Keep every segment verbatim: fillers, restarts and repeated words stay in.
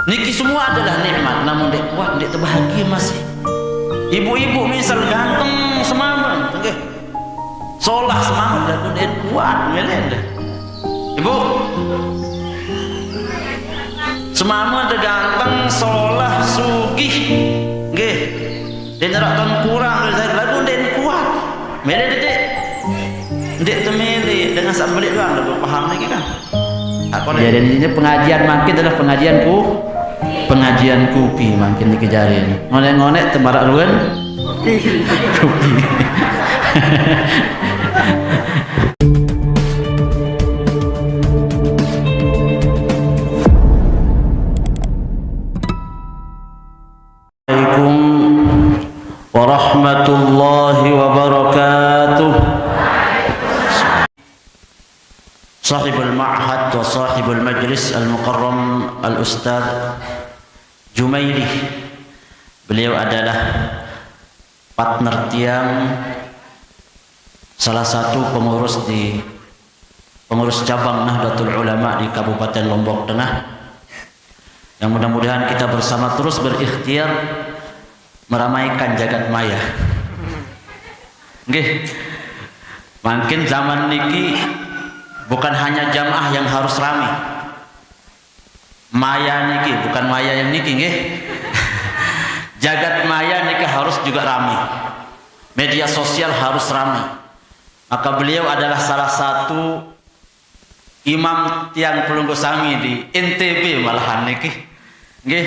Niki semua adalah nikmat, namun ndeq kuat, ndeq tebahagie masih. Ibu-ibu misal ganteng semame, nggih. Solah semame, laguq ndeq kuat, mele ndeq. Ibu, semame ndeq ganteng, solah, sugih, nggih. Ndeq nerak taun kurang, laguq ndeq kuat. Mele ndeq, Dek? Ndeq temele, dengan saq mele doang laguq paham niki kan. Aku Jadi intinya pengajian mangkin adalah pengajian ku, pengajian kupi mangkin niki jari. Ngoneq-ngoneq temaraq ruen kupi. Assalamualaikum warahmatullahi wabarakatuh. Sahibul ma'had wa sahibul majlis al-mukarram al-ustadz Jumaili. Beliau adalah partner tiang, salah satu pengurus di, pengurus cabang Nahdlatul Ulama di Kabupaten Lombok Tengah. Yang mudah-mudahan kita bersama terus berikhtiar meramaikan jagat maya. Nggih. Mangkin zaman niki bukan hanya jamaah yang harus rame. Maya niki, bukan maya yang niki, nggih. Jagat maya niki harus juga rame. Media sosial harus rame. Maka beliau adalah salah satu imam tiang pelungguh sami di N T B malahan niki. Nggih,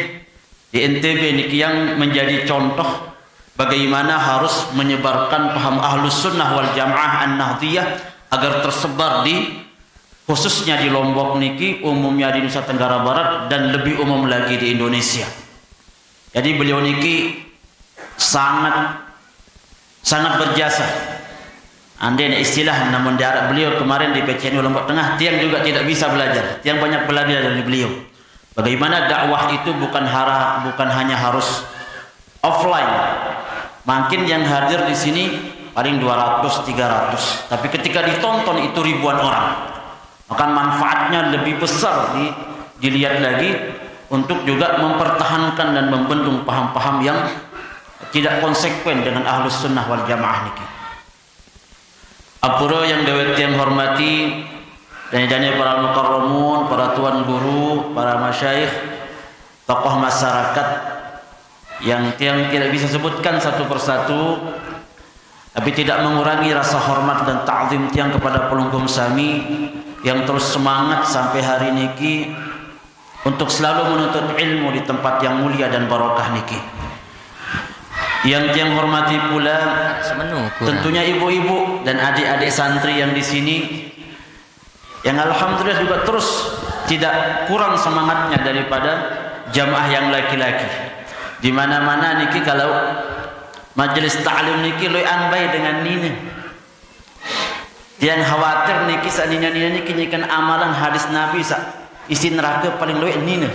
di N T B niki yang menjadi contoh bagaimana harus menyebarkan paham Ahlus Sunnah wal Jamaah An-Nahdliyah agar tersebar di, khususnya di Lombok niki, umumnya di Nusa Tenggara Barat, dan lebih umum lagi di Indonesia. Jadi beliau niki sangat, sangat berjasa. Andai ada istilah, namun di Arab, beliau kemarin di P C N U Lombok Tengah, tiang juga tidak bisa belajar. Tiang banyak belajar dari beliau. Bagaimana dakwah itu bukan hara-, bukan hanya harus offline. Mungkin yang hadir di sini paling dua ratus, tiga ratus. Tapi ketika ditonton itu ribuan orang. Maka manfaatnya lebih besar di-, dilihat lagi untuk juga mempertahankan dan membendung paham-paham yang tidak konsekuen dengan Ahlus Sunnah wal Jamaah niki. Apura yang dewek tiang hormati, dane-dane para mukarramun, para tuan guru, para masyayikh, tokoh masyarakat yang tiang tidak bisa sebutkan satu persatu, tapi tidak mengurangi rasa hormat dan ta'zim tiang kepada pelungguh sami yang terus semangat sampai hari niki untuk selalu menuntut ilmu di tempat yang mulia dan barokah niki. Yang tiang hormati pula, semenu kurang, tentunya ibu-ibu dan adik-adik santri yang di sini, yang alhamdulillah juga terus tidak kurang semangatnya daripada jamaah yang laki-laki. Di mana-mana niki kalau majelis taklim niki lueqan bae dengan nine. Tiang khawatir niki saq nine-nine niki nyiken amalan hadis Nabi saq isi nerake paling lueq nine.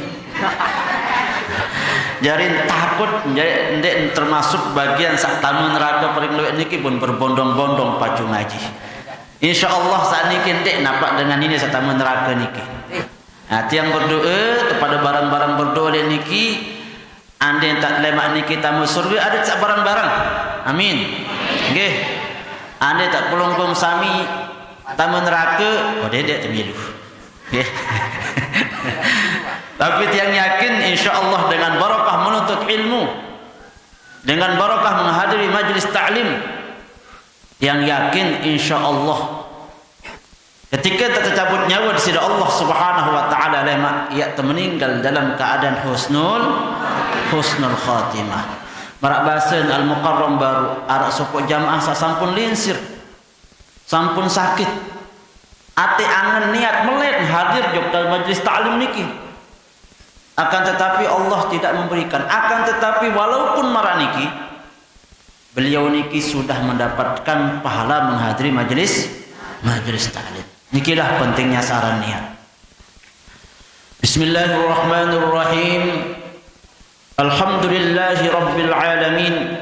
Jari takut, jari ndeq termasuk bagian saq tame nerake paling lueq niki pun berbondong-bondong pacu ngaji. Insyaallah saq niki ndeq napaq dengan nine saq tame nerake niki. Nah, tiang berdoe, tepada bareng-bareng berdoe leq niki, andai taq lemaq niki tame surge, adeq saq bareng-bareng. Amin. Nggih. Andai taq pelungguh sami tame nerake, oh, dedeq temilu. Nggih. Tapi tiang yakin, insyaallah dengan barokah menuntut ilmu, dengan barokah menghadiri majlis taklim, tiang yakin, insyaallah, ketika tecabut nyawe siq Allah Subhanahu wa Ta'ala lemaq, ie temeninggal dalam keadaan husnul, husnul khatimah. Maraq basen Al-Mukarram baruq, araq sopoq jamaah saq sampun lingsir, sampun sakit. Ate angen niat melet hadir jok dalem majlis taklim niki. Akan tetapi Allah tidak memberikan. Akan tetapi walaupun maraq niki, beliau niki sudah mendapatkan pahala menghadiri majelis, majelis taklim. Nikilah pentingnya saran niat. Bismillahirrahmanirrahim. Alhamdulillahi rabbil alamin.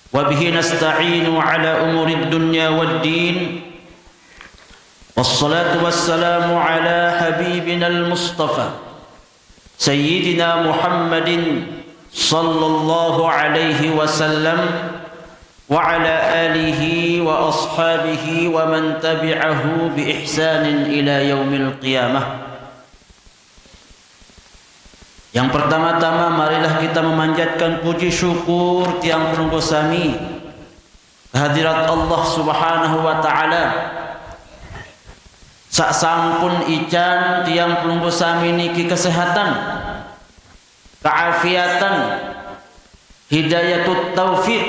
Wa bihi nasta'inu ala umurid dunya wad din. Wassalatu wassalamu ala habibinal mustafa سيدنا محمد صلى الله عليه وسلم وعلى آله وأصحابه ومن تبعه بإحسان إلى يوم القيامة. Yang pertama-tama, marilah kita memanjatkan puji syukur tiang pelungguh sami kehadirat Allah Subhanahu wa Ta'ala. Sak sampun ican tiang pelungguh sami niki kesehatan, keafiatan, hidayatut taufiq,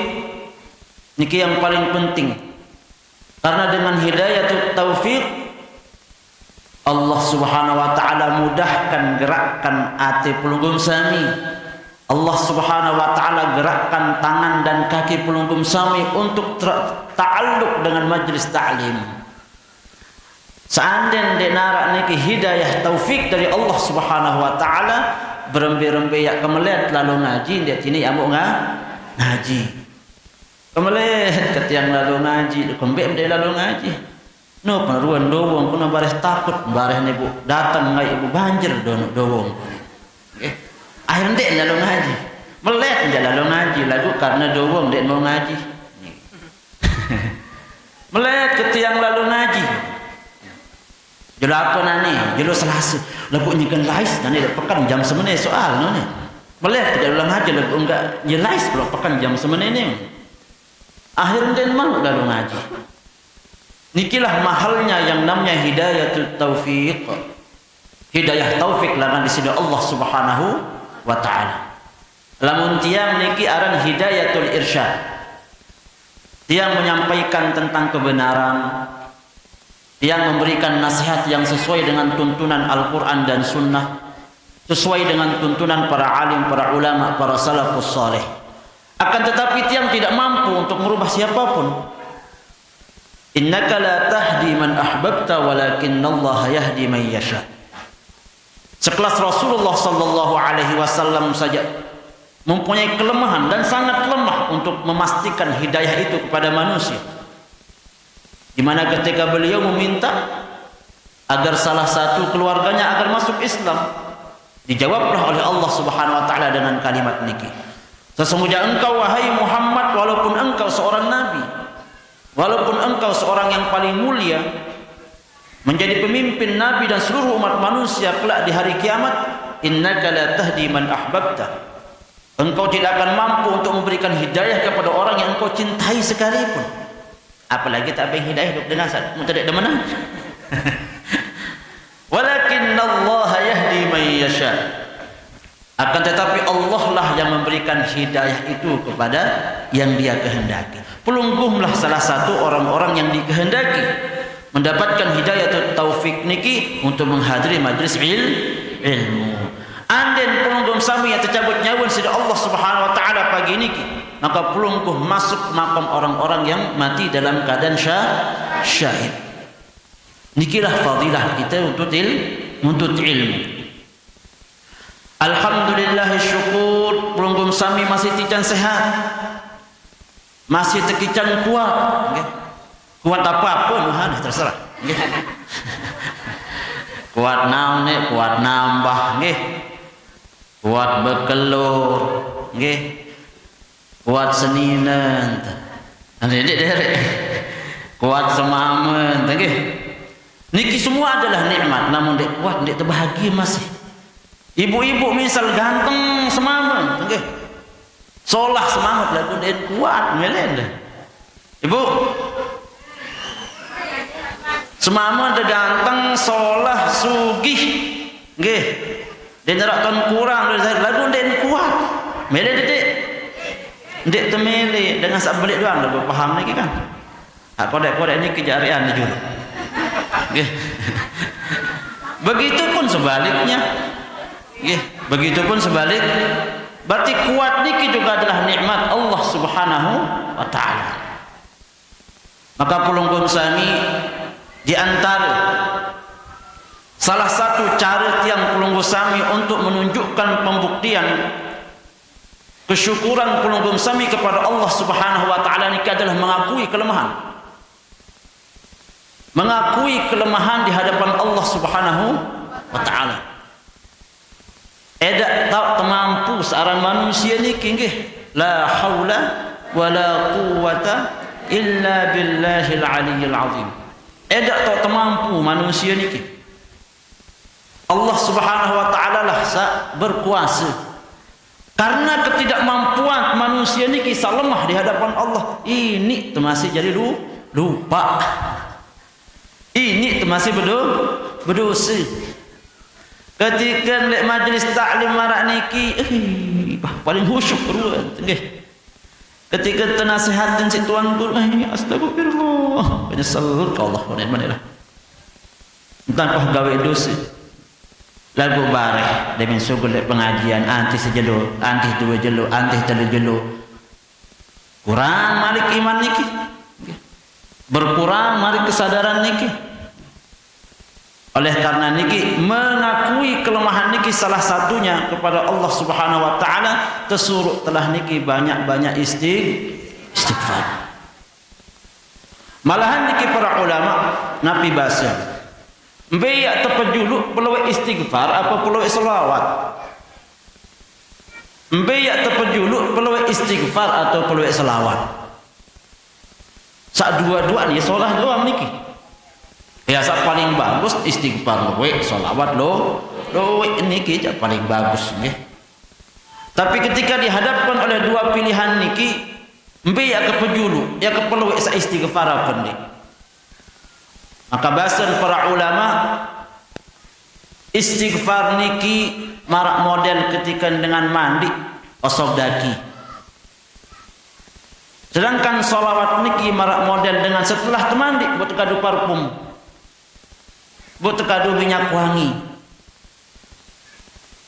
niki yang paling penting. Karena dengan hidayatut taufiq, Allah Subhanahu wa Ta'ala mudahkan gerakan ati pelungguh sami. Allah Subhanahu wa Ta'ala gerakkan tangan dan kaki pelungguh sami untuk ter- ta'alluq dengan majlis ta'lim. Seandainya ndeq naraq niki hidayah taufik dari Allah Subhanahu wa Ta'ala, berembe-rembe yaq kemelet lalo ngaji, ndeq tine yaq mauq nga-, ngaji. Kemelet ke tiang lalo ngaji, kembeq ndeq lalo ngaji. No, penruan dowong, kuna bareh takut, bareh ne bu dateng ngai bu banjir dono dowong. Nggih. Akhir ndeq lalo ngaji. Melet ndeq lalo ngaji, laguq karena dowong ndeq mau ngaji. Melet ke tiang lalo ngaji. Jelo ape nane? Jelo Selase. Laguq nyeken lais nane leq peken jam semene soal nane. Melet ke jelo ngaji laguq enggak ye lais leq peken jam semene ne. Akhir ndeq mauq lalo ngaji. Nikilah mahalnya yang namanya hidayatut taufiq. Hidayah taufik langan di side Allah Subhanahu wa Ta'ala. Lamun tiang niki aran hidayatul irsyad. Tiang menyampaikan tentang kebenaran. Tiang memberikan nasihat yang sesuai dengan tuntunan Al-Quran dan Sunnah, sesuai dengan tuntunan para alim, para ulama, para salafus saleh. Akan tetapi tiang tidak mampu untuk merubah siapapun. Innaka la tahdi man ahbabta walakinnallaha yahdi man yasha. Sekelas Rasulullah sallallahu alaihi wasallam saja mempunyai kelemahan dan sangat lemah untuk memastikan hidayah itu kepada manusia. Di mana ketika beliau meminta agar salah satu keluarganya agar masuk Islam, dijawablah oleh Allah Subhanahu wa Ta'ala dengan kalimat niki, "Sesungguhnya engkau, wahai Muhammad, walaupun engkau seorang nabi, walaupun engkau seorang yang paling mulia, menjadi pemimpin nabi dan seluruh umat manusia kelak di hari kiamat, innaka la tahdi man ahbabta." Engkau tidak akan mampu untuk memberikan hidayah kepada orang yang engkau cintai sekalipun. Apalagi tak beri hidayah duk dengan sat-, mun tak demen. Walakinnallaha yahdi man yasha. Akan tetapi Allah lah yang memberikan hidayah itu kepada yang Dia kehendaki. Pelungguhlah salah satu orang-orang yang dikehendaki mendapatkan hidayah taufik niki untuk menghadiri majlis il-, ilmu. Andin pelungguh sami yang tecabut nyawa siq Allah Subhanahu wa Ta'ala pagi niki, maka pelungguh masuk makam orang-orang yang mati dalam keadaan sya-, syahid. Nikilah fadilah kita untuk il-, untuk ilmu. Alhamdulillah syukur, pelungguh sami masih tican sehat. Masih tekican kuat, nggih. Kuat apa-apa, Tuhan, terserah. Nggih. Kuat naon, nggih, kuat nambah, nggih. Kuat bekelor, nggih. Kuat seninen. Nanti ndeq derek. Kuat semamen, nggih. Niki semua adalah nikmat, namun ndeq kuat, ndeq tebahagie masih. Ibu-ibu misal ganteng semamen, nggih. Solah semamen laguq ndeqn kuat, mele ndeq. Ibu. Semamen de ganteng, solah, sugih. Nggih. Ndeq nerak ton kurang, laguq ndeqn kuat. Mele ndeq? Ndeq temele, dengan saq beleq doang laguq paham niki kan. Hak kodek-kodek niki jarian julu. Nggih. Begitupun sebaliknya. Nggih, begitupun sebalik. Berarti kuat niki juga adalah nikmat Allah Subhanahu wa Ta'ala. Maka pelungguh sami, di antara salah satu cara tiang pelungguh sami untuk menunjukkan pembuktian kesyukuran pelungguh sami kepada Allah Subhanahu wa Ta'ala niki adalah mengakui kelemahan. Mengakui kelemahan di hadapan Allah Subhanahu wa Ta'ala. Eda tau temampu searan manusia niki nggih. La haula wala quwwata illa billahil aliyyil azim. Eda tau temampu manusia niki. Allah Subhanahu wa Ta'ala lah sa berkuasa. Karena ketidakmampuan manusia niki sa lemah di hadapan Allah, ini tu masih jadi lu, lupa. Ini tu masih bedo, berdosa. Ketika lek majlis taklim marak niki, eh, bah, paling khusyuk ruan, nggih. Ketika tenasihatin si tuan guru, eh, astagfirullah, menyesal ke Allah, mana mana lah. Entah kau gawe dosa. Lagu bareh demin sugul lek pengajian, antih sejelo, antih dua jelo, antih telu jelo. Kurang mari iman niki. Berkurang mari kesadaran niki. Oleh karena niki, mengakui kelemahan niki salah satunya kepada Allah Subhanahu wa Ta'ala, tesuruh telah niki banyak-banyak istig-, istighfar. Malahan niki para ulama napi bahasa. Mbe yak tepejuluk pelawek istighfar apa pelawek selawat? Mbe yak tepejuluk pelawek istighfar atau pelawek selawat? Sak dua-dua ni salah doang niki. Ya, sak paling bagus istighfar luwek, selawat lo, luwek niki yak paling bagus nggih. Tapi ketika dihadapkan oleh dua pilihan niki, mbe yak kepejuluk, yak kepeluwek sak istighfar apa nggih? Maka basen para ulama, istighfar niki marak model ketika dengan mandi, osok daki. Sedangkan salawat niki marak model dengan setelah temandi, buat kadu parfum, buat kadu minyak wangi.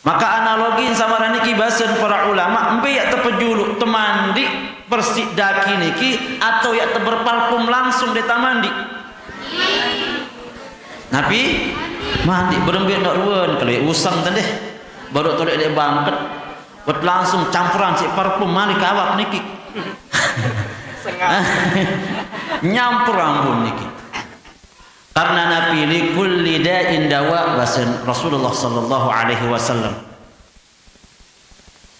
Maka analogi sama niki basen para ulama, mbe yak tepejuluk, temandi, bersih daki niki, atau yak teberparfum langsung di tamandi? Napi? Mandi, berembe nak ruan, kalau usang tadi. Baru tolek dia bangket. Buat langsung campuran si parfum mandi kawak niki. Nyampur ampun niki. Karena napi, li kulli da'in dawa, basen Rasulullah sallallahu alaihi wasallam.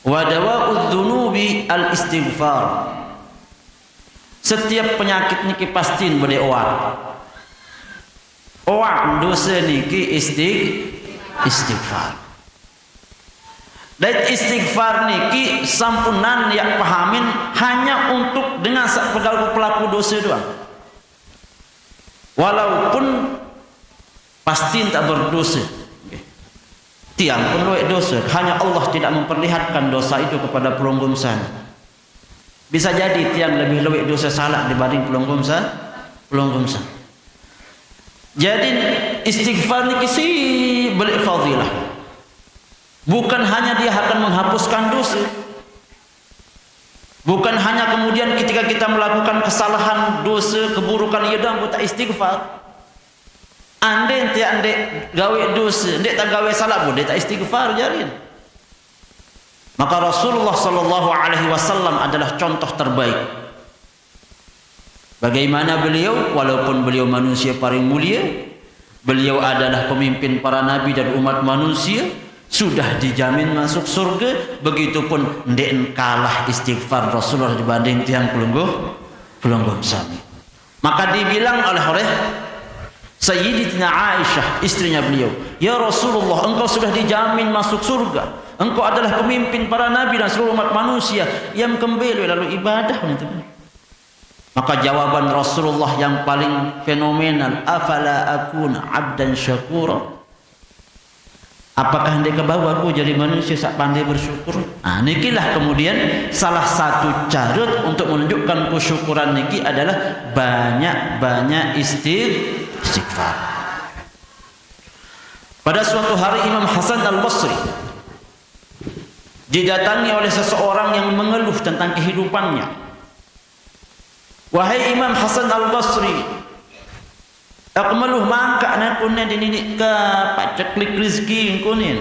Wa dawa'udz dzunubi al istighfar. Setiap penyakit niki pasti bade oat. Oat dosa niki istig-, istighfar. Dan istighfar niki sampunan yak pahamin hanya untuk dengan sak pegal pelaku dosa doang. Walaupun pasti tak berdosa. Tiang pun luwek dosa. Hanya Allah tidak memperlihatkan dosa itu kepada pelungguh sami. Bisa jadi tiang lebih luwek dosa salak dibanding pelungguh sa-, pelungguh sami. Jadi istighfar niki si belik fadilah. Bukan hanya dia akan menghapuskan dosa. Bukan hanya kemudian ketika kita melakukan kesalahan, dosa, keburukan, iya doang buta istighfar. Ande ente ande gawe dosa, ande tak gawe salah, boleh tak istighfar jarin. Maka Rasulullah sallallahu alaihi wasallam adalah contoh terbaik. Bagaimana beliau, walaupun beliau manusia paling mulia, beliau adalah pemimpin para nabi dan umat manusia, sudah dijamin masuk surga, begitupun ndeqen kalah istighfar Rasulullah dibanding tiang pelungguh, pelungguh sami. Maka dibilang oleh, oleh Sayyidatina Aisyah, istrinya beliau, "Ya Rasulullah, engkau sudah dijamin masuk surga. Engkau adalah pemimpin para nabi dan seluruh umat manusia. Yang kembali lalu ibadah." Maka jawaban Rasulullah yang paling fenomenal, "Afala akuna abdan syakura?" Apakah ndeq kebau aku jadi manusia sak pandai bersyukur? Nah, nikilah kemudian salah satu carut untuk menunjukkan kesyukuran niki adalah banyak-banyak istig-, istighfar. Pada suatu hari Imam Hasan Al-Basri didatangi oleh seseorang yang mengeluh tentang kehidupannya. "Wahai Imam Hasan Al-Basri, aku meluh mangkak nakunin dininik ke paceklik rezeki engkunin.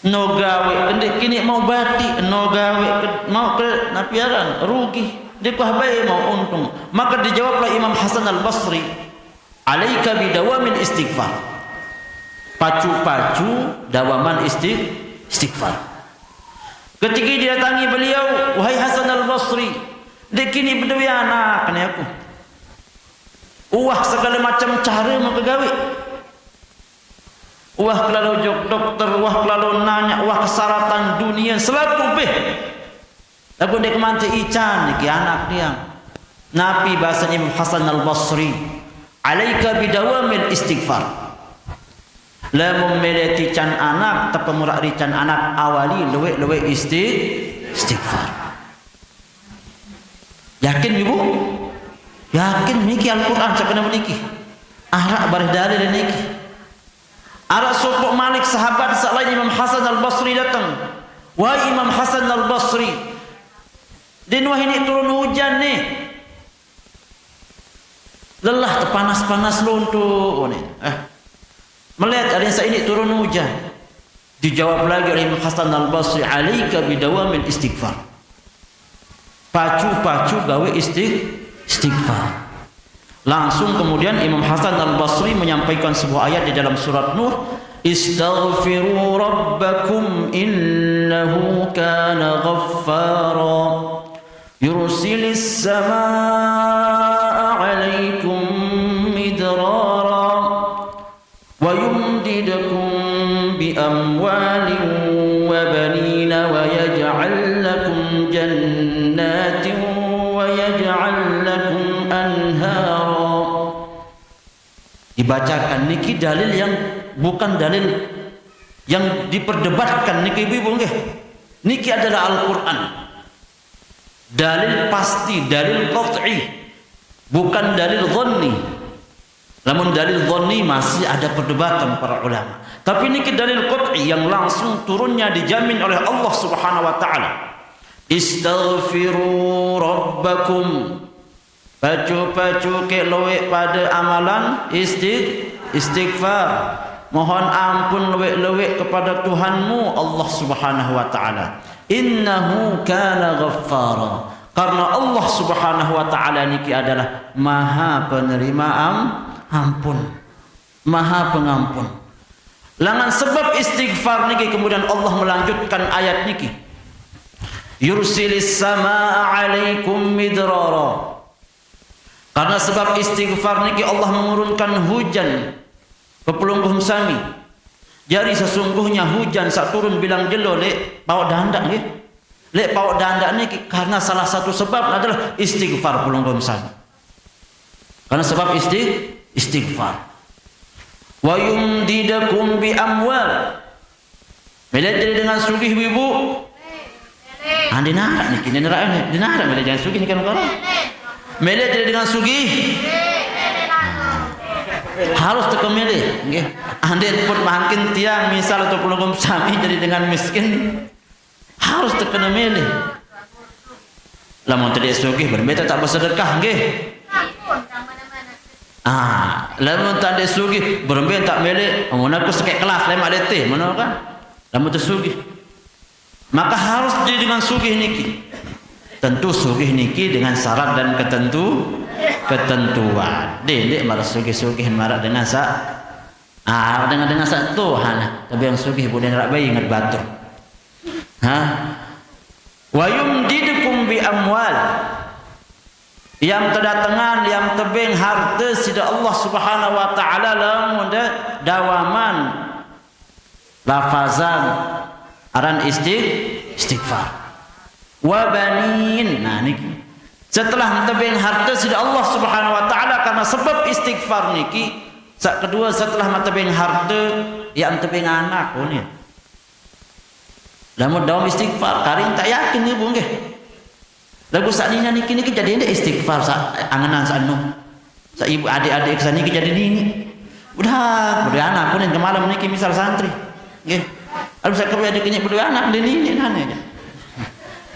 No gawe kendik kini mau bati, no gawe ke, mau ke napiaran, rugi. Dikuah bae mau untung." Maka dijawablah Imam Hasan Al-Basri, "Alaika bidawamin istighfar. Pacu-pacu dawaman istig-, istighfar. Ketika didatangi beliau, "Wahai Hasan Al-Basri, dek ini bedewe anak," kene aku. "Wah, segala macam cara mau kegawe. Wah, kelalu jok dokter, wah, kelalu nanya, wah, kesaratan dunia, selalu beh." Lagu dek mante ican, niki anak dia. Nabi bahasa Imam Hasan Al-Basri, "Alaika bidawamil istighfar." Lamun mele tican anak, tepemurak rican anak, awali luwe-luwe isti-, istighfar. Yakin, Ibu? Yakin niki Al-Qur'an sakena niki. Arak bareh dalil niki. Arak sopok malik sahabat selain Imam Hasan Al-Basri datang. "Wahai Imam Hasan Al-Basri, din wah ini turun hujan nih. Lelah tepanas-panas luntuk," ne. Eh. Melihat ada yang ini turun hujan. Dijawab lagi oleh Imam Hasan Al-Basri, "Alaika bidawamil istighfar." Pacu-pacu gawe istig-, istighfar. Langsung kemudian Imam Hasan Al-Basri menyampaikan sebuah ayat di dalam surat Nuh, "Istaghfiru rabbakum innahu kana ghaffara. Yursilis samaa alaikum midrara. Wa yumdidkum bi amwalin wa banina wa yaj'al lakum jannatin wa yaj'al lakum anhara." Dibacakan niki dalil yang bukan dalil yang diperdebatkan niki, ibu-ibu, nggih. Niki adalah Al-Qur'an. Dalil pasti, dalil qat'i. Bukan dalil dhanni. Namun dalil dhanni masih ada perdebatan para ulama. Tapi niki dalil qat'i yang langsung turunnya dijamin oleh Allah Subhanahu wa taala. "Istaghfiru rabbakum." Pacu-pacu ke luwe pada amalan istig-, istighfar. Mohon ampun luwe-luwe kepada Tuhanmu Allah Subhanahu wa taala. "Innahu kana ghaffara." Karena Allah Subhanahu wa taala niki adalah Maha Penerima am-, ampun. Maha Pengampun. Langan sebab istighfar niki kemudian Allah melanjutkan ayat niki. "Yursilis samaa alaikum midrara." Karena sebab istighfar niki Allah menurunkan hujan kepelungguh sami. Jadi sesungguhnya hujan sak turun bilang jelo lek paok dandak nggih. Lek paok dandak niki karena salah satu sebab adalah istighfar pelungguh sami. Karena sebab istig-, istighfar. "Wa yumdidkum bi amwal." Mele jadi dengan sugih, ibu-ibu. Andi narak niki, andi narak, andi narak mele jadi sugih niki kan. Mele jadi dengan sugih. Harus teke mele, nggih. Andi pun makin tiang misal atau pelungguh sami jadi dengan miskin. Harus tekena mele. Lamun tadi sugih berembe tak bersedekah nggih. Ah, lamun tadi sugih berembe tak mele, amun aku sekek kelas lemak letih, mana kan? Lamun tersugih. Maka harus jadi dengan sugih niki. Tentu sugih niki dengan syarat dan ketentu, ketentuan. Dek, dek marah sugih-sugih marah dengan sa-, ah, dengan, dengan sa Tuhan. Tapi yang sugih boleh nerak bayi ingat batur. Ha? "Wa yumdidkum bi amwal." Yang terdatengan, yang tebeng harta sida Allah Subhanahu wa taala lamun de dawaman lafazan aran istig-, istighfar. "Wa banin." Nah, niki. Setelah tebeng harta sida Allah Subhanahu wa taala karena sebab istighfar niki. Sak kedua setelah matebeng harta, yang tebeng anak, oh, ni. Lamun dawam istighfar, karing tak yakin ibu nggih. Lagu saknina niki, niki jadi ndak istighfar sa angenan sa anu. Sa ibu adik-adik sa niki jadi nini. Udah, udah anak kuning ke malam niki misal santri. Nggih. Aduh, saya kebaya dikini berdua anak di nini nanya aja.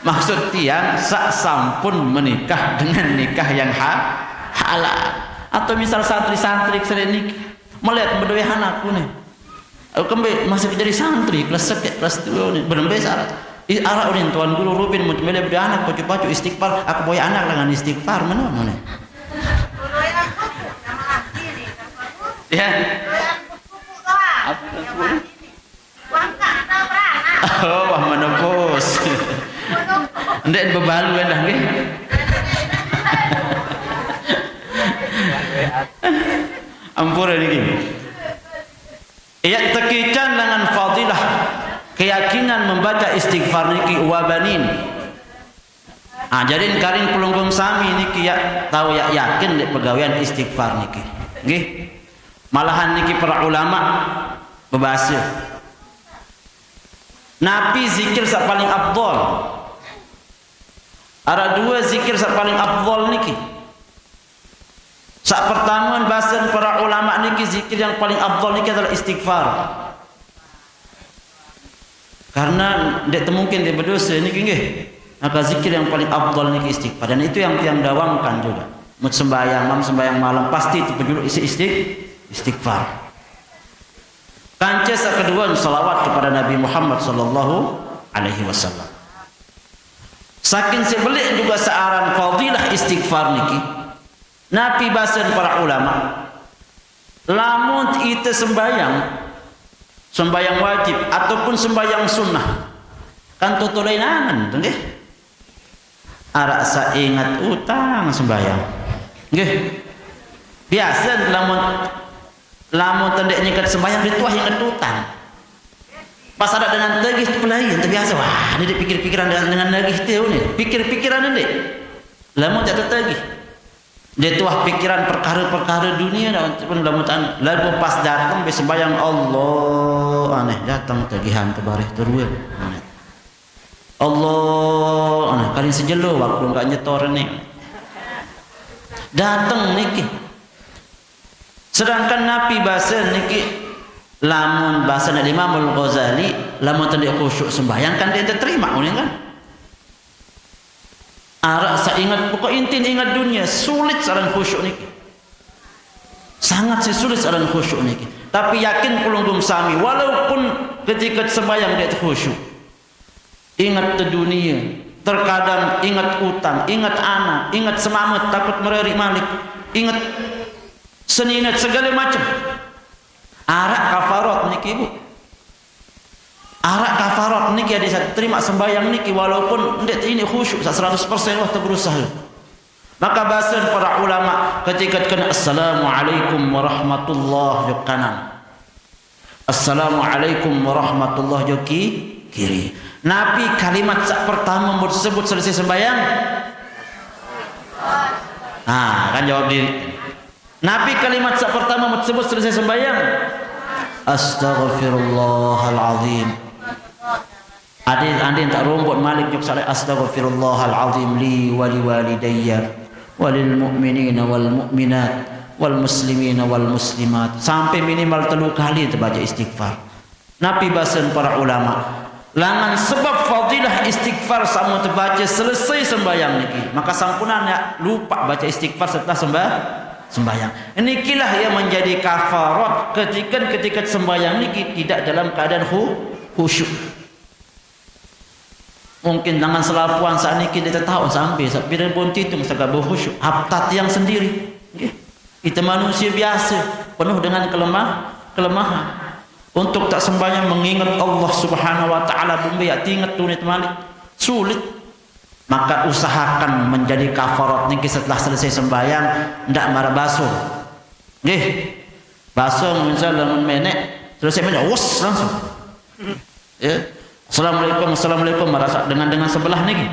Maksud tiang, sak sampun menikah dengan nikah yang ha-, halal. Atau misal santri-santri sering niki. Melihat berdua anak kuning. Aku kembe masih jadi santri, kelas seket, kelas dua ni. Berembe syarat. I, arah urin Tuan Guru Rubin, mun mele beda anak, pacu-pacu istighfar, aku boy anak dengan istighfar, mana, mana? Ya. Apa? Oh, wah menopause. Ndek bebalu dah nggih. Ampura niki. Iya tekican dengan fadilah keyakinan membaca istighfar niki wa banin. Ah, jadi karing pelunggung sami niki ya tahu ya yakin dek pegawean istighfar niki. Nggih. Malahan niki para ulama bebahasa. Napi zikir sak paling afdol? Ada dua zikir sak paling afdol niki. Sak pertama bahasan para ulama niki zikir yang paling afdol niki adalah istighfar. Karena ndak temungkin dia berdosa niki nggih. Maka zikir yang paling afdol niki istighfar dan itu yang tiang dawamkan juga. Mut sembahyang, mam sembahyang malam pasti itu penjuluk isi istig istighfar. Kanca sak kedua salawat kepada Nabi Muhammad sallallahu alaihi wasallam. Saking sebelik juga searan fadilah istighfar niki. Napi bahasan para ulama, lamun ite sembahyang, sembahyang wajib ataupun sembahyang sunnah, kan toto lain angen, nggih. Arak saingat utang sembahyang. Nggih. Biasa lamun lamun tendek nyikat sembahyang dituah ingat utang. Pas ada dengan tegih tu pelai, ente biasa wah, ini pikir-pikiran dengan, dengan tegih tu ni. Pikir-pikiran ni. Lamun tak tegih. Dia tuah pikiran perkara-perkara dunia dah pun lamun tan. Lalu pas datang be sembahyang Allah aneh datang tegihan ke bareh terua. Aneh. Allah aneh kali sejelo waktu enggak nyetor ni. Datang niki. Sedangkan napi bahasa niki lamun bahasa Imam Al-Ghazali lamun tadi khusyuk sembahyang kan dia terima uning kan. Arak saingat pokok intin ingat dunia sulit saran khusyuk niki. Sangat sih sulit saran khusyuk niki. Tapi yakin kulunggum sami walaupun ketika sembahyang dia khusyuk. Ingat ke dunia, terkadang ingat utang, ingat anak, ingat semamet takut mereri malik, ingat seninat segala macam. Arak kafarot niki bu. Arak kafarot niki ada terima sembahyang niki walaupun ndak ini khusyuk seratus persen wah berusaha. Maka bahasan para ulama ketika kena assalamualaikum warahmatullahi wabarakatuh. Assalamualaikum warahmatullahi wabarakatuh. Kiri. Napi kalimat sak pertama mau disebut selesai sembahyang? Ah, kan jawab diri. Napi kalimat sak pertama mau disebut selesai sembahyang? Astaghfirullahalazim. Adin, adin tak rumput malik nyuk saleh astaghfirullahalazim li wali walidayya walil mu'minina wal mu'minat wal muslimina wal muslimat sampai minimal telu kali terbaca istighfar. Napi bahasan para ulama langan sebab fadilah istighfar sama terbaca selesai sembahyang niki maka sampunan ya lupa baca istighfar setelah sembah sembahyang. Nikilah yang menjadi kafarat ketika ketika sembahyang niki tidak dalam keadaan khu, khusyuk. Mungkin dengan selapuan saat ini kita tahu sampai sampai pun titung segala khusyuk. Haptat yang sendiri. Nggih. Kita manusia biasa, penuh dengan kelemah, kelemahan. Untuk tak sembahyang mengingat Allah Subhanahu wa taala bumbe ya tinget tunit malik. Sulit. Maka usahakan menjadi kafarat niki setelah selesai sembahyang ndak marah basuh. Nggih. Basuh misalnya menek selesai menek us langsung. Ya. Assalamualaikum, assalamualaikum merasa dengan dengan sebelah niki.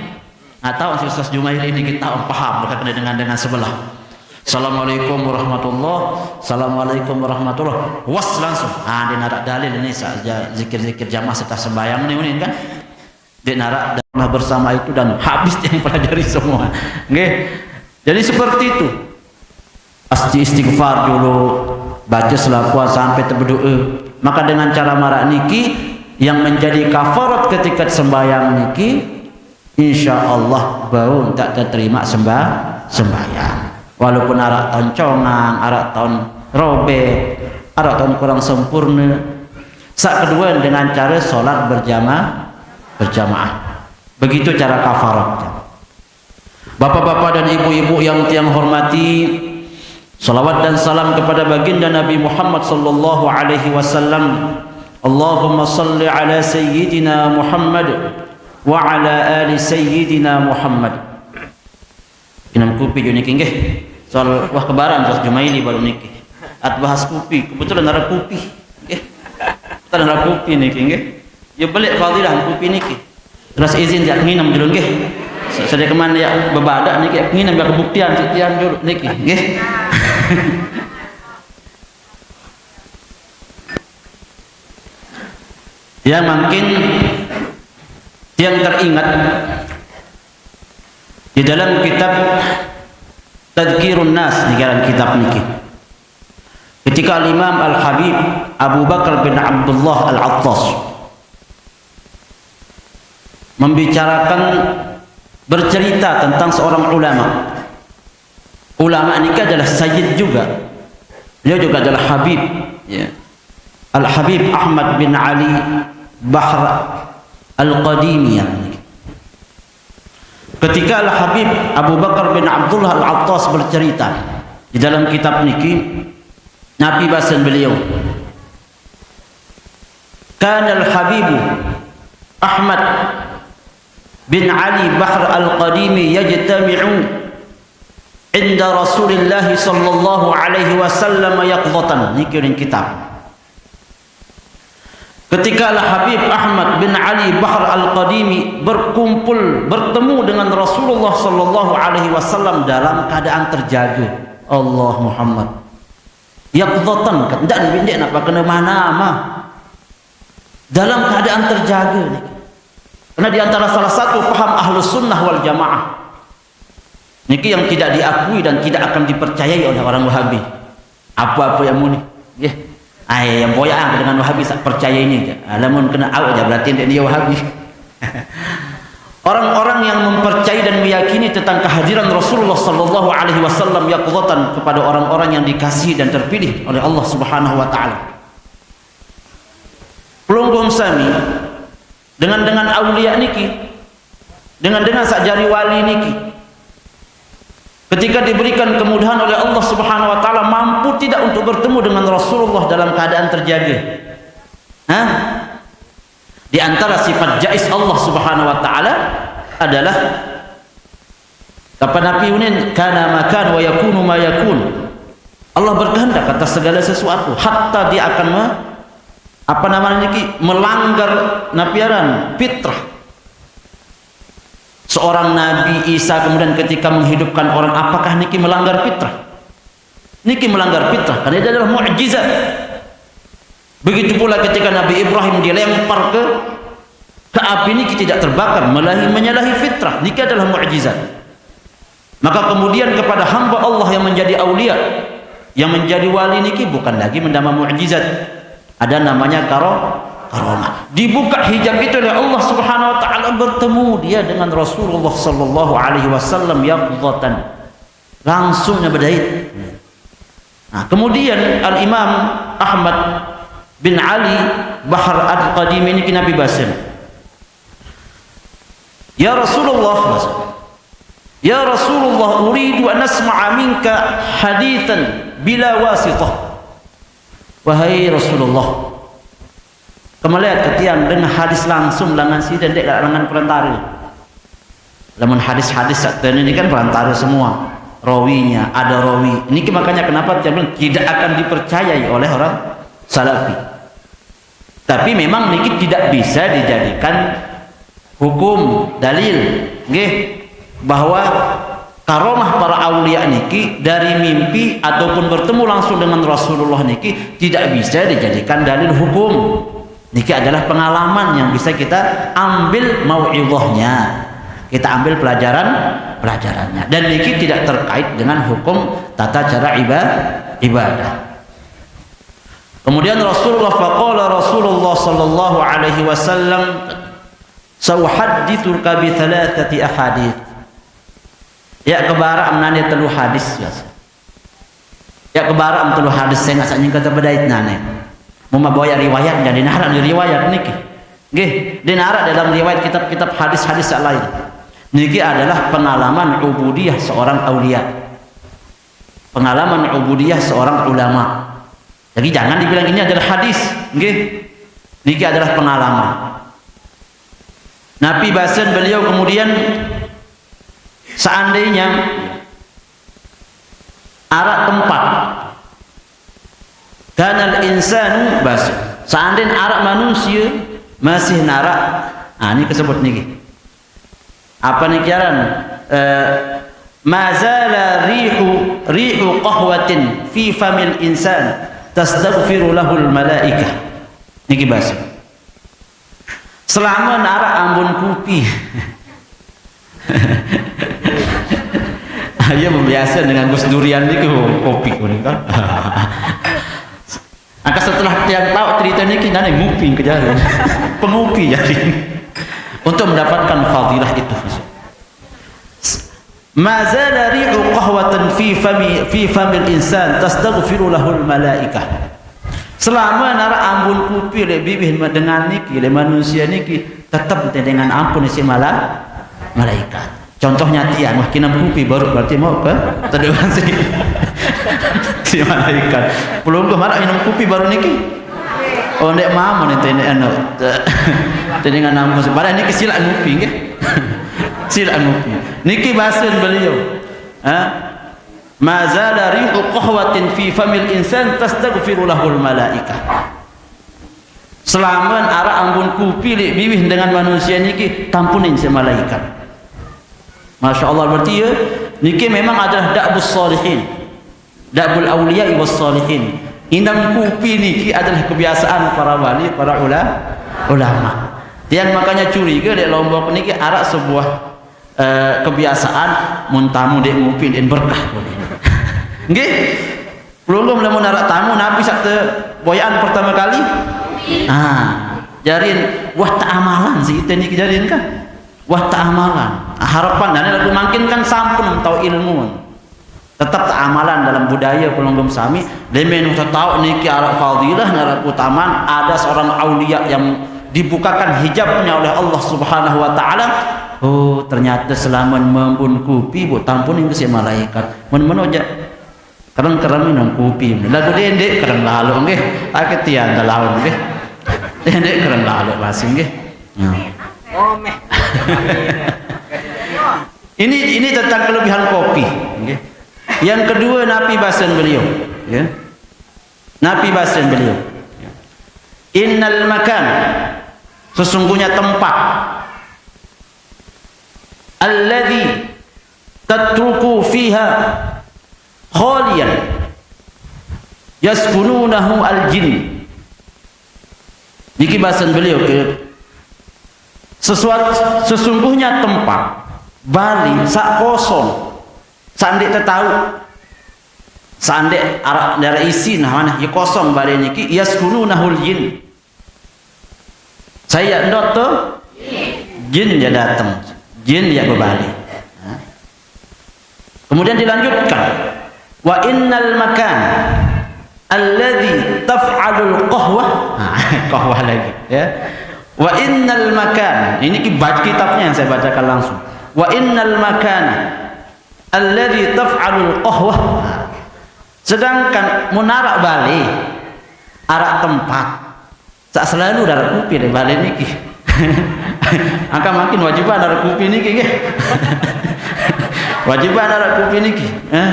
Nah, tahu si Ustaz Jumairi ini kita paham dekat dengan dengan sebelah. Assalamualaikum warahmatullah. Assalamualaikum warahmatullah. Was langsung. Ah, dia narak dalil ini saja zikir-zikir jamaah setelah sembahyang ni unin kan. Dia narak dan bersama itu dan habis yang pelajari semua. Nggih. Jadi seperti itu. Asti istighfar dulu, baca selapuan sampai terberdoa. Maka dengan cara marak niki yang menjadi kafarat ketika sembahyang niki, insya Allah bau tak terterima sembah sembahyang. Walaupun arak tahun congang, arak tahun robek, arak tahun kurang sempurna. Sak kedua dengan cara solat berjamaah, berjamaah. Begitu cara kafarat. Bapak-bapak dan ibu-ibu yang tiang hormati, salawat dan salam kepada baginda Nabi Muhammad sallallahu alaihi wasallam. Allahumma salli ala sayyidina Muhammad wa ala ali sayyidina Muhammad. Inum kupi julu niki nggih. Soal wah kebaran Ustaz Jumaili baru niki. At bahas kupi, kebetulan ada kupi. Nggih. Kebetulan ada kupi niki nggih. Ya balik fadilah kupi niki. Terus izin jak nginem julu nggih. Sa-, sadaya kemana ya bebadak niki nginem ya kebuktian sik tiang julu niki nggih. Ya mungkin yang teringat di dalam kitab Tadhkirun Nas, di dalam kitab niki. Ketika Al-Imam Al-Habib Abu Bakar bin Abdullah Al-Attas membicarakan, bercerita tentang seorang ulama. Ulama niki adalah sayyid juga. Beliau juga adalah habib, ya. Al-Habib Ahmad bin Ali Bahr Al-Qadimi, ya. Ketika Al-Habib Abu Bakar bin Abdullah Al-Attas bercerita di dalam kitab niki, napi basen beliau, "Kana Al-Habibu Ahmad bin Ali Bahr Al-Qadimi yajtami'u inda Rasulillah sallallahu alaihi wasallam yaqdhatan." Niki ring kitab. Ketika Al-Habib Ahmad bin Ali Bahr Al-Qadimi berkumpul, bertemu dengan Rasulullah sallallahu alaihi wasallam dalam keadaan terjaga. Allah Muhammad. Yaqdhatan, ndak ndak napa kena mana mah. Dalam keadaan terjaga niki. Karena di antara salah satu paham Ahlus Sunnah wal Jamaah niki yang tidak diakui dan tidak akan dipercayai oleh orang Wahabi. Apa-apa yang muni. Nggih. Ai yang boyang dengan Wahabi sak percaya ini. Ah, lamun kena au aja berarti dia Wahabi. Orang-orang yang mempercayai dan meyakini tentang kehadiran Rasulullah sallallahu alaihi wasallam yaqdhatan kepada orang-orang yang dikasihi dan terpilih oleh Allah Subhanahu wa taala. Pelungguh sami dengan dengan aulia niki, dengan dengan sak jari wali niki, ketika diberikan kemudahan oleh Allah Subhanahu wa taala, mampu tidak untuk bertemu dengan Rasulullah dalam keadaan terjaga? Hah? Di antara sifat jaiz Allah Subhanahu wa taala adalah apa napi unin, kana ma kan wa yakunu ma yakun. Allah berkehendak atas segala sesuatu, hatta dia akan me-, apa namanya niki, melanggar napiaran fitrah. Seorang Nabi Isa kemudian ketika menghidupkan orang, apakah niki melanggar fitrah? Niki melanggar fitrah karena ini adalah mukjizat. Begitu pula ketika Nabi Ibrahim dilempar ke ke api niki tidak terbakar, melahi menyalahi fitrah, niki adalah mukjizat. Maka kemudian kepada hamba Allah yang menjadi aulia, yang menjadi wali niki bukan lagi mendama mukjizat. Ada namanya karo-, karomah. Dibuka hijab itu oleh Allah Subhanahu wa taala, bertemu dia dengan Rasulullah sallallahu alaihi wasallam yaqdhatan. Langsung nya bedait. Nah, kemudian Al-Imam Ahmad bin Ali Bahr Al-Qadimi niki napi basen, "Ya Rasulullah, ya Rasulullah, uridu an asma'a minka hadithan bila wasitah." Wahai Rasulullah, kemelihat ke tiang dengan hadis langsung lengan sida, ndak lengan perantara. Lamun hadis-hadis sak teni ini kan perantara semua. Rawinya, ada rawi. Ini makanya kenapa tiang bilang tidak akan dipercayai oleh orang Salafi. Tapi memang niki tidak bisa dijadikan hukum, dalil, nggih, bahwa karomah para aulia niki dari mimpi ataupun bertemu langsung dengan Rasulullah niki tidak bisa dijadikan dalil hukum. Niki adalah pengalaman yang bisa kita ambil mau'idhahnya, kita ambil pelajaran pelajarannya. Dan niki tidak terkait dengan hukum tata cara iba-, ibadah. Kemudian Rasulullah, faqala Rasulullah sallallahu alaihi wasallam, "Sauhadditsuka bi thalathati ahadits." Ya kebara am nane telu hadis biasa. Ya kebara am telu hadis sing asa nyingkat bedait nane. Muma boya riwayat jadi nara di riwayat niki. Nggih, di nara dalam riwayat kitab-kitab hadis-hadis yang lain. Niki adalah pengalaman ubudiyah seorang aulia. Pengalaman ubudiyah seorang ulama. Jadi jangan dibilang ini adalah hadis, nggih. Niki adalah pengalaman. Nabi basen beliau kemudian, seandainya arak tempat, kanal insanu basen, seandainya arak manusia masih narak, ah, ini kesebut niki. Apa niki aran? Eh, mazala rihu, rihu qahwatin fi famil insan tastaghfiru lahul malaikah. Niki basen. Selama narak ambun kupi. Ayo biasa dengan Gus Durian niki kopi kuning kan. Angka setelah tiang tahu cerita niki, nane nguping ke jalan. Pengupi jadi. Untuk mendapatkan fadilah itu. Mazala rihu qahwatan fi fami, fi famil insan tastaghfiru lahul malaikah. Selama narak ambun kupi le bibih dengan niki, le manusia niki, tetap dengan ampun isi mala, malaikat. Contohnya tiang, wah, kinam kupi baru berarti mau ke teduh si, si malaikat. Belum ke marak minum kupi baru niki. Oh, ndek mama nih tene anu. Tene dengan ampun. Padahal niki silak ngupi nggih. Silak ngupi. Niki basen beliau. Ha? Mazala rihu qahwatin fi famil insan tastaghfiru lahul malaikah. Selama arak ambun kupi le bibih dengan manusia niki tampunin si malaikat. Masya Allah, berarti ya, niki memang adalah da'bus salihin. Da'bul awliya was salihin. Indang kupi niki adalah kebiasaan para wali, para ula, ulama. Tiang makanya curiga dek Lombok niki arak sebuah, eh, kebiasaan, mun tamu dek ngupi dek berkah. Nggih. Pelungguh lamun arak tamu, napi sak te boyaan pertama kali? Ah, jarin, wah, tak amalan si ite niki jarin kan. Wah, tak amalan. Ah, harapan dan lagu makin kan sampun tahu ilmu. Tetap tak amalan dalam budaya pelungguh sami. Lemen tahu niki arak fadilah, arak keutamaan, ada seorang aulia yang dibukakan hijabnya oleh Allah Subhanahu wa taala. Oh, ternyata selama membun kupi bu tampun yang si malaikat. Men-men aja. Kereng-kereng minum kupi. Lagu dendek kereng lalu nggih. Akeh tiang lalu nggih. Dendek kereng lalu masih nggih. Nah. Ini, ini tentang kelebihan kopi nggih. Yang kedua, napi basen beliau, ya. Napi basen beliau. Innal makan, sesungguhnya tempat, alladzi tatruku fiha khaliyan yaskununahu al-jin. Niki basen beliau ke sesuatu, sesungguhnya tempat bale sak kosong, sak ndeq tetau, sak ndeq arak, ndeq arak isi, nah, mana ye kosong bale niki, yaskununahul jin. Saya ndot tu jin ya dateng, jin ya bebale. Nah. Kemudian dilanjutkan, wa innal makan alladzi taf'alul qahwah. Nah, qahwah lagi, ya. Wa innal makan, ini ki-, baca kitabnya yang saya bacakan langsung. Wa innal makan alladzi taf'alul qahwah. Nah, sedangkan mun arak bale, arak tempat, sak selalu arak kupi deh bale niki. Angka makin wajiban arak kupi niki nggih. Wajiban arak kupi niki. Eh?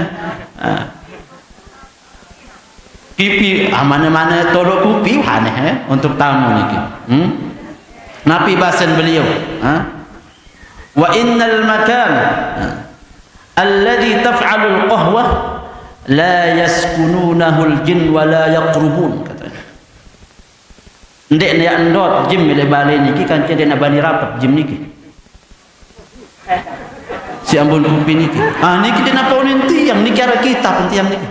Ah. Kipi, ah, mana-mana tolok kupi aneh, eh, untuk tamu niki. Hmm? Napi basen beliau, ha? Wa innal makan, ha, alladzi taf'alul qahwah la yaskununahul jin wa la yaqrubun, katanya. Ndeq, ndeq ndot jim milih bale niki, kance ndeq bani rapet jim niki. Si ambun kupi niki. Ah, niki ndeq napa unin tiang, niki arak kitab tiang niki.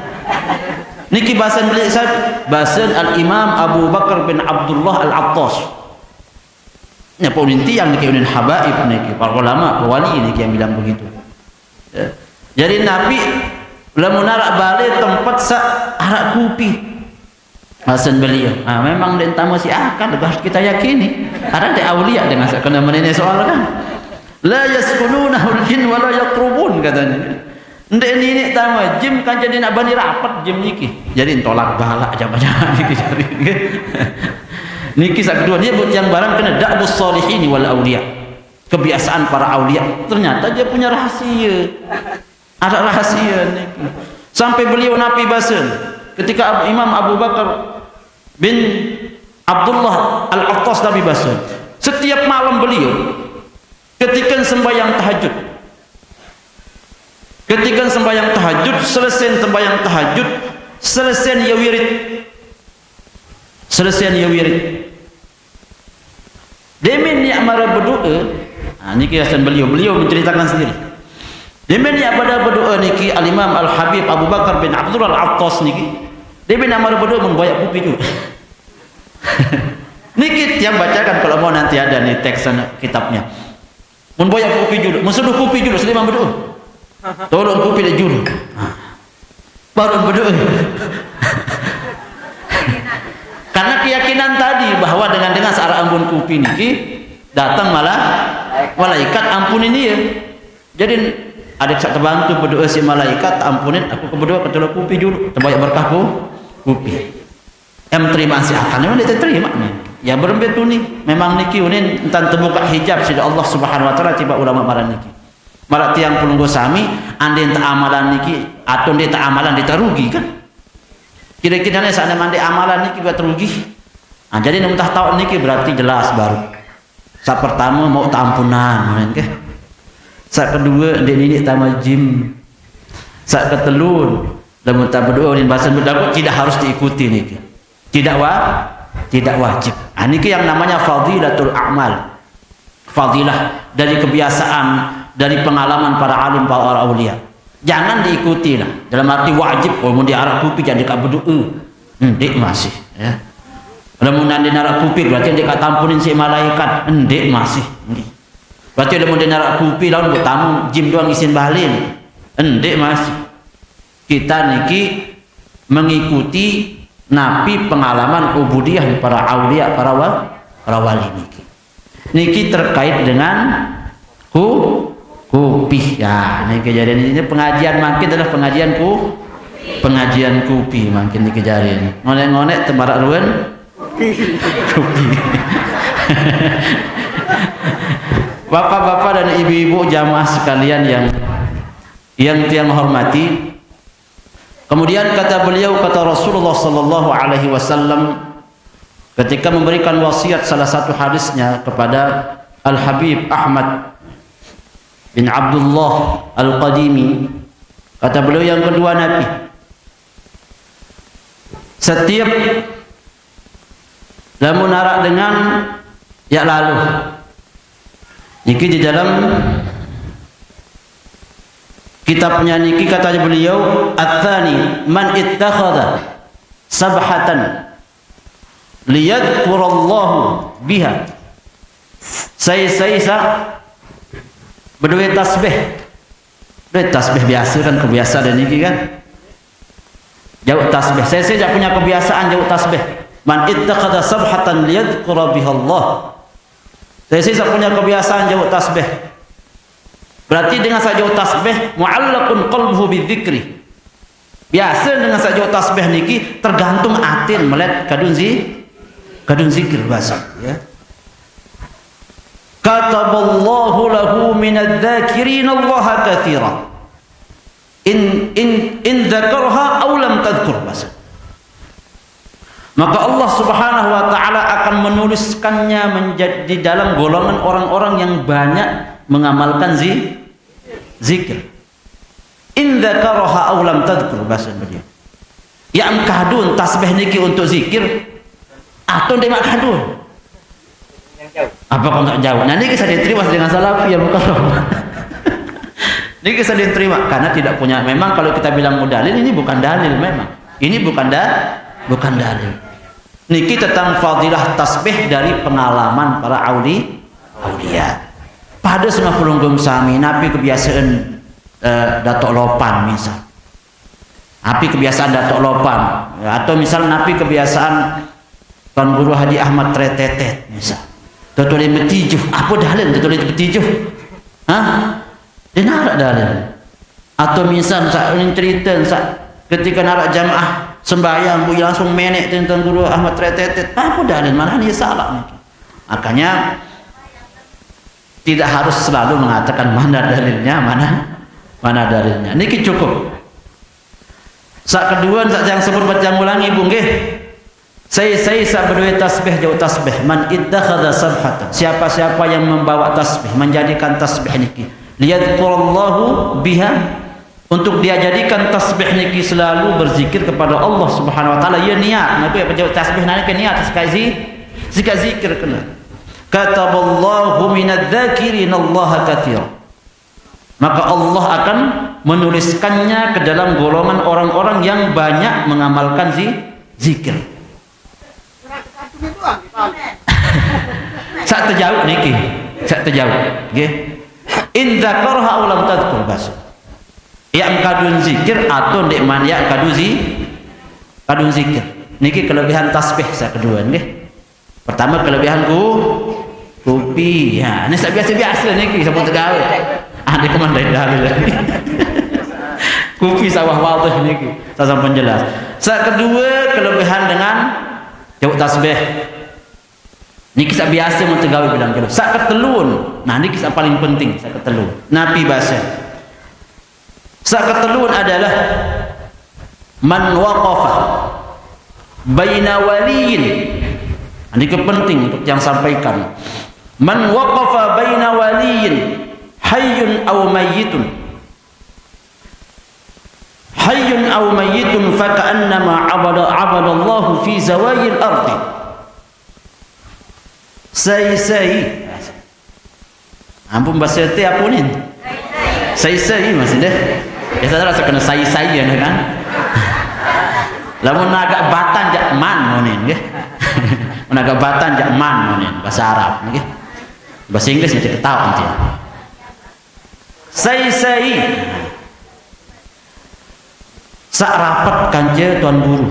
Niki basen beliau, basen Al-Imam Abu Bakar bin Abdullah Al-Attas. Napa unin tiang niki, unin habaib niki, para ulama, para wali niki yang bilang begitu. Ya. Jadi napi lamun arak bale tempat sak arak kupi. Basen beliau, ah, memang ndeq tama si akal, harus kita yakini. Ada ndeq aulia dengan sak kena menene soal kan. La yaskununahul jin wa la yaqrubun, katanya. Ndeq niniq tama jim, kance ndeq bani rapet jim niki. Jadi tolak balak jamaah-jamaah niki jari. Niki satu kedua, dia buat yang barang kena da'bus salihin wal aulia. Kebiasaan para aulia. Ternyata dia punya rahasia. Ada rahasia niki. Sampai beliau napi basen. Ketika Abu, Imam Abu Bakar bin Abdullah Al-Attas napi basen. Setiap malam beliau ketika sembahyang tahajud. Ketika sembahyang tahajud, selesai sembahyang tahajud, selesai ia wirid. Selesai ia wirid. Demen ia mara berdoa, ha, niki alasan beliau, beliau menceritakan sendiri. Demen ia pada berdoa niki Al-Imam Al-Habib Abu Bakar bin Abdullah Al-Attas niki. Demen ia mara berdoa membayar kopi tu. Niki tiang bacakan kalau mau nanti ada nih teks sana kitabnya. Mun boya kopi julu, mun seduh kopi julu, sedih mang bedoa. Tolong kopi dek julu. Baru bedoa. Karena keyakinan tadi bahwa dengan dengan searah ambun kopi niki datang malah malaikat ampunin dia. Jadi ada sak terbantu berdoa si malaikat ampunin aku keberdoa ketulah kopi julu terbanyak berkah kopi. Em terima si akan memang dia terima nih. Ya berembe tu ni. Memang niki unin entan terbuka hijab sida Allah Subhanahu wa taala tiba ulama marang niki. Marak tiang pelungguh sami andin tak amalan niki atau dia tak amalan dia rugi kan. Kira-kira ni sana mandi amalan niki buat rugi. Nah, jadi nak tahu niki berarti jelas baru. Sak pertama mau tampunan kan ke. Sak kedua dia nini tambah jim. Sak ketelun dan minta berdoa ni bahasa berdoa tidak harus diikuti niki. Tidak wa, tidak wajib. Ha, niki yang namanya fadilatul a'mal. Fadilah dari kebiasaan, dari pengalaman para alim, para aulia. Jangan diikuti lah. Dalam arti wajib, oh mun diarak kupi jangan dikak berdoa. Ndik masih, ya. Lamun nanti narak kupi berarti dikak tampunin si malaikat. Ndik masih. Nggih. Berarti lamun dia narak kupi lawan bertamu jim doang isin bahalin. Ndik masih. Kita niki mengikuti napi pengalaman ubudiyah para aulia, para wa, para wali niki. Niki terkait dengan ku, kupi. Ya, ini kejadian ini pengajian makin adalah pengajian ku, pengajian kupi makin di kejadian. Ngonek-ngonek temarak ruan kupi. Bapak-bapak dan ibu-ibu jamaah sekalian yang yang tiang hormati, kemudian kata beliau, kata Rasulullah sallallahu alaihi wasallam ketika memberikan wasiat salah satu hadisnya kepada Al-Habib Ahmad bin Abdullah Al-Qadimi, kata beliau yang kedua Nabi, setiap lamun arak dengan ya lalu. Niki di dalam kitabnya niki kata beliau, "Atsani man ittakhadha sabhatan liyadzkurallahu biha." Saya saya sa berduit tasbih. Duit tasbih biasa kan kebiasaan dan niki kan. Jauh tasbih. Saya saya punya kebiasaan jauh tasbih. Man ittakhadha sabhatan liyadzkura bihallah. Saya saya punya kebiasaan jauh tasbih. Berarti dengan saja tasbih mu'allaqun qalbuhu bidzikri. Biasa dengan saja tasbih niki tergantung atin melet kadun zi kadun zikir bahasa ya. Kataballahu lahu minadz dzakirina Allah katsira. In in in dzakarha aw lam tadzkur bahasa. Maka Allah Subhanahu wa taala akan menuliskannya menjadi di dalam golongan orang-orang yang banyak mengamalkan zi, zikir. In dzakaraha aw lam tadzkur bahasa beliau. Ya engkah dun tasbih niki untuk zikir atau dia mak kadun? Apa kau tak jauh? Nah, ini kisah diterima dengan salafi ya bukan. Ini kisah diterima karena tidak punya. Memang kalau kita bilang mudalil ini bukan dalil memang. Ini bukan da, bukan dalil. Niki tentang fadilah tasbih dari pengalaman para auli aulia. Pada semua pelunggung sami napi kebiasaan eh, Datuk Lopan misal. Napi kebiasaan Datuk Lopan atau misal napi kebiasaan Tuan Guru Haji Ahmad Tretetet misal. Tuturin betijuh, apa dalil tuturin betijuh? Hah? Dia narak dalil. Atau misal sak cerita sak ketika narak jamaah Sembahyang, bu, langsung menek tentang Guru Ahmad Retetet. Apa dalil? Mana ni salah ni? Makanya, tidak harus selalu mengatakan mana dalilnya, mana, mana dalilnya. Niki cukup. Sak kedua, sak yang sebut baca ulangi, bu, nggih. Sai-sai sak berduwe tasbih, jauh tasbih. Man ittakhadha sabhatan. Siapa-siapa yang membawa tasbih, menjadikan tasbih niki. Liyadzkurallahu biha. Untuk dia jadikan tasbih niki selalu berzikir kepada Allah Subhanahu wa taala. Ya niat, napa ya jauh tasbih niki niat sekali zi-, sekali zikir kena. Kataballahu minadz-dzakirinallaha katsira. Maka Allah akan menuliskannya ke dalam golongan orang-orang yang banyak mengamalkan zi-, zikir. Sak terjawab niki. Sak terjawab. Nggih. In dzakaraha aw lam tadzkur bas. Ya engkadun zikir atau ndik man ya engkadu zi-, kadun zikir. Niki kelebihan tasbih sak kedua nggih. Pertama kelebihan ku, kupi. Ya, ini sak biasa-biasa niki sama tegawe. Ah, dia kemandai dalil. Kupi sawah wadih niki. Saya sampun jelas. Sak kedua kelebihan dengan jauh tasbih. Niki sak biasa mun tegawe bilang jelo. Sak ketelun. Nah, niki sak paling penting, sak ketelun. Napi bahasa. Sak ketelun adalah man waqafa baina waliyin. Nah, niki penting untuk yang sampaikan. Man waqafa baina waliyin hayyun aw mayyitun. Hayyun aw mayyitun faka'annama abada, abadallahu fi zawayil ardi. Sai-sai. Ampun bahasa teh apa ni? Sai-sai masih deh. Ya saya rasa kena sai-sai ya kan. Lamun agak batan jak man monin nggih. Mun agak batan jak man monin bahasa Arab nggih. Bahasa Inggris macam ketawa nanti. Sai-sai. Sak rapat kance tuan guru.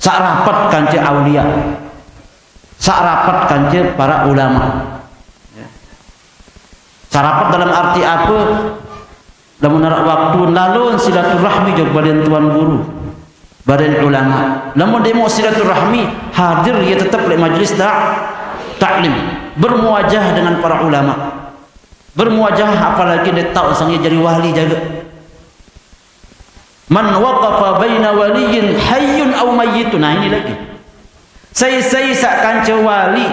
Sak rapat kance aulia. Sak rapat kance para ulama. Sak rapat dalam arti apa? Lamun arak waktu lalun silaturahmi jog badan tuan guru, badan ulama. Lamun demo silaturahmi hadir ya tetap lek majlis ta-, taklim, bermuajah dengan para ulama. Bermuajah apalagi dia tahu sang jadi wali jaga. Man waqafa baina waliyin hayyun aw mayyitun. Nah, ini lagi. Sai-sai sak kance wali,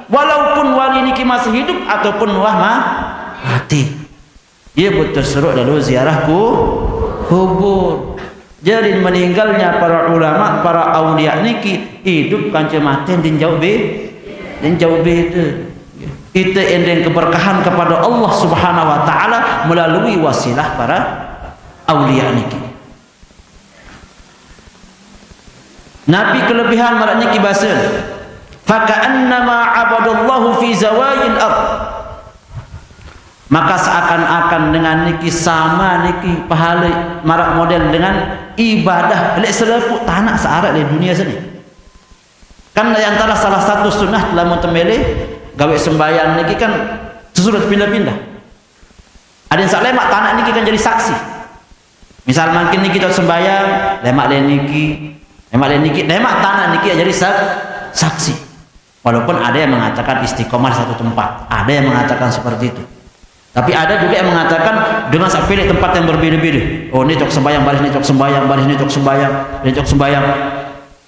walaupun wali niki masih hidup ataupun wah ma-, mati. Ia betul seruk lalu ziarah ku-, kubur. Jadi meninggalnya para ulama, para aulia niki hidup kance mati din jauh be-, din jauh beda. Kita endeng keberkahan kepada Allah Subhanahu wa taala melalui wasilah para aulia niki. Nabi kelebihan marak niki basa. Faka'annama abadallahu fi zawayil ard. Maka seakan-akan dengan niki sama niki pahala marak model dengan ibadah lek selepuk tanah searak di dunia sini. Kan di antara salah satu sunnah dalam temele gawe sembahyang niki kan sesudah pindah-pindah. Ada yang sak lemak tanah niki kan jadi saksi. Misal mangkin niki tot sembahyang, lemak le niki, lemak le niki, lemak tanah niki jadi sak-, saksi. Walaupun ada yang mengatakan istiqomah di satu tempat, ada yang mengatakan seperti itu. Tapi ada juga yang mengatakan dengan sak pilih tempat yang berbeda-beda. Oh, ini cok sembahyang, baris ini cok sembahyang, baris ini cok sembahyang, ini cok sembahyang.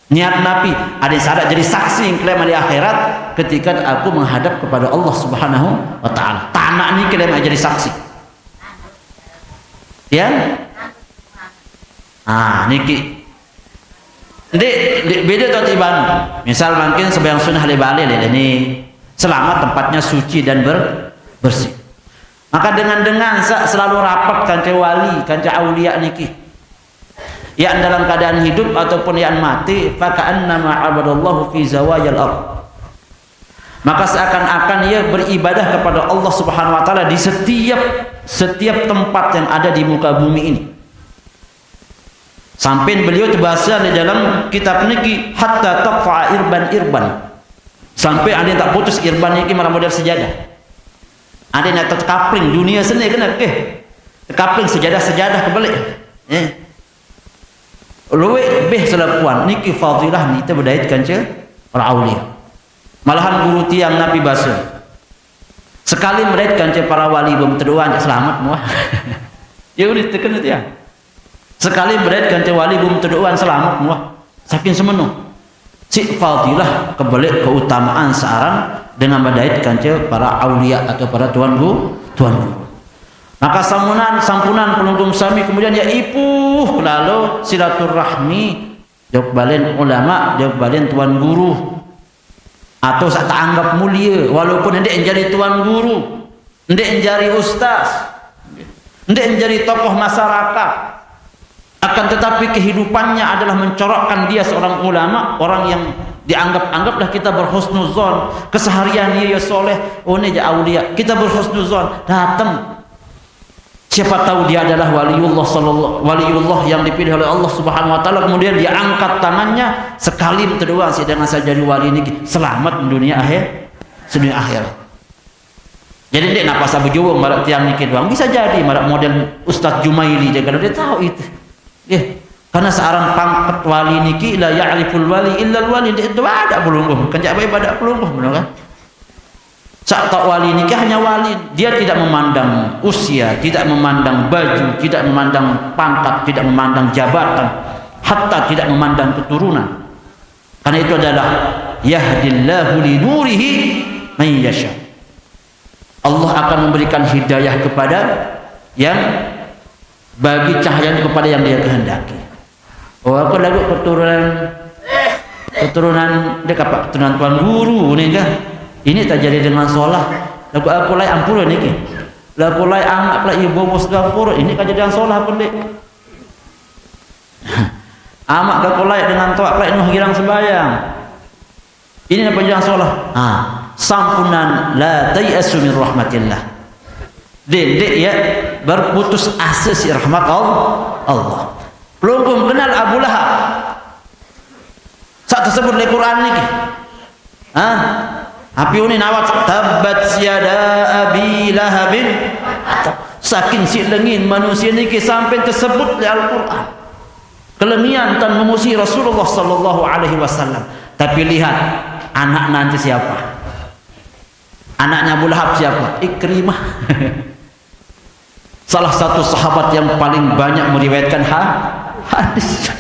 Niat napi, ada yang sadak jadi saksi yang kelima di akhirat ketika aku menghadap kepada Allah Subhanahu wa taala. Tanah ni kelima jadi saksi. Ya? Ah, niki. Ndik, ndik beda tau tiban. Misal mangkin sembahyang sunnah le bale le ni. Selamat tempatnya suci dan ber-, bersih. Maka dengan-dengan sa-, selalu rapat kanca wali, kanca aulia niki. Yang dalam keadaan hidup ataupun yang mati, faka'annama abadallahu fi zawayal ard. Maka seakan-akan ia beribadah kepada Allah Subhanahu wa taala di setiap, setiap tempat yang ada di muka bumi ini. Sampai beliau terbahasa di dalam kitab niki, hatta taqta'a irban irban. Sampai ada yang tak putus irban niki malah model sejadah. Ada yang tak terkapling dunia seni kena ke. Terkapling sejadah-sejadah kebalik. Eh. Luwih bih selapuan niki fadilah niki bedait kanca para aulia. Malahan guru tiang napi basa, sekali bedait kanca para wali bum teduan selamat mua. Ya udah tekan tiang. Sekali bedait kanca wali bum teduan selamat mua. Saking semeno. Cik fadilah kebalik keutamaan searan dengan bedait kanca para aulia atau para tuan guru, tuan guru. Maka sampunan, sampunan pelungguh sami kemudian ya ipuh lalu silaturahmi jauh balen ulama, jauh balen tuan guru. Atau sak tak anggap mulia walaupun ndak jadi tuan guru, ndak jadi ustaz, ndak jadi tokoh masyarakat. Akan tetapi kehidupannya adalah mencorokkan dia seorang ulama, orang yang dianggap-anggaplah kita berhusnuzon. Keseharian dia ya soleh, oh ni je aulia. Kita berhusnuzon, datang. Siapa tahu dia adalah waliullah sallallahu waliullah yang dipilih oleh Allah Subhanahu wa taala, kemudian dia angkat tangannya sekali itu doang si dengan saya jadi wali ini selamat dunia akhir, dunia akhir. Jadi ndak napa sabu juwung marak tiang niki doang, bisa jadi marak model Ustaz Jumaili je kalau dia tahu itu. Eh, karena searan pangkat wali niki la ya'riful wali illal wali, ndak ada pelungguh, kan jak baik pada pelungguh benar kan? Sak tak wali niki hanya wali, dia tidak memandang usia, tidak memandang baju, tidak memandang pangkat, tidak memandang jabatan, hatta tidak memandang keturunan. Karena itu adalah yahdillahu li nurihi man yasha. Allah akan memberikan hidayah kepada yang bagi cahayanya kepada yang dia kehendaki. Oh, aku lagu keturunan keturunan dia kapak keturunan tuan guru ni kan. Ini tak jadi dengan solah. Lagu aku lai ampura ni ke. Lagu lai anak lai ibu bos dapur ini kan jadi dengan solah pun dek. Amak ke kolai dengan tuak kelai nuh girang sembayang. Ini apa yang solah? Ha, sampunan la tayasu min rahmatillah. Dek, dek ya berputus asa si rahmat Allah. Allah. Pelungguh kenal Abu Lahab. Sak tersebut oleh Quran ni. Ha? Api uni nawat tabbat yada abi lahabin. Saking si lengin manusia niki sampai tersebut di Al-Quran. Kelemian tan memuji Rasulullah sallallahu alaihi wasallam. Tapi lihat anak nanti siapa? Anaknya Abu Lahab siapa? Ikrimah. Salah satu sahabat yang paling banyak meriwayatkan ha hadis.